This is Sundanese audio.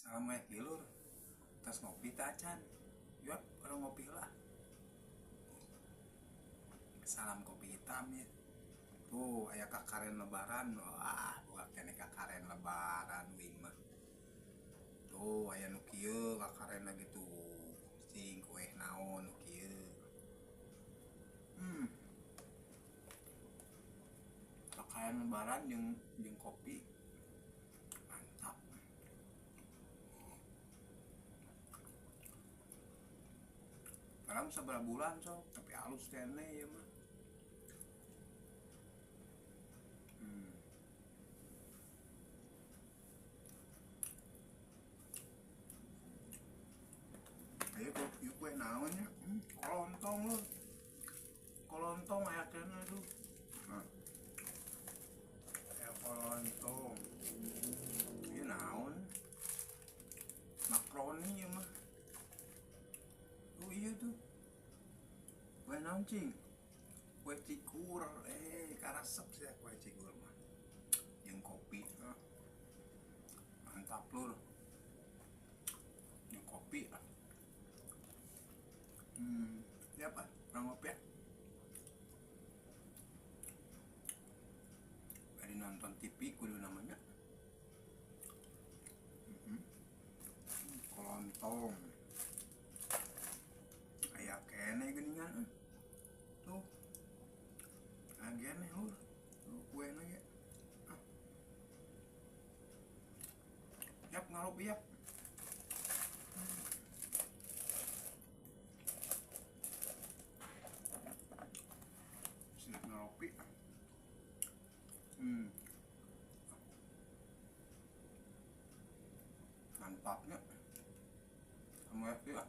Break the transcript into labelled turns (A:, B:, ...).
A: Salam wae lur. Tos ngopi teh acan. Yup, urang ngopi lah. Salam kopi hitam ya. Tuh, aya kakaren lebaran. Wah, buka keneh kakaren lebaran wing mah. Tuh, aya nu kieu kakaren lagi tuh. Cing kue naon nu kieu. Kakaren lebaran jeung kopi. Mantap. Sekarang seberapa bulan sok, tapi halus kene ya mah. Ayo kok yuk kue naon ya? Kolontong lu. Kolontong aya kene tuh. Nah. Aya kolontong. Ieu naon? Makroni ya mah. Oh iya tuh. Kue naon cing? Kue cikur. Karesep sih kue cikur mah. Jeung kopi. Nah. Mantap lur. Jeung kopi. Siapa? Orang ngopi ya? Bari nonton TV kudu namanya. Kolontong. Aya kene geuningan. Tuh. Aya kene lur. Tuh kuena ge. Ah. Yap ngaropi yap. Ngopi. Mantapnya. Kamu ya, ya.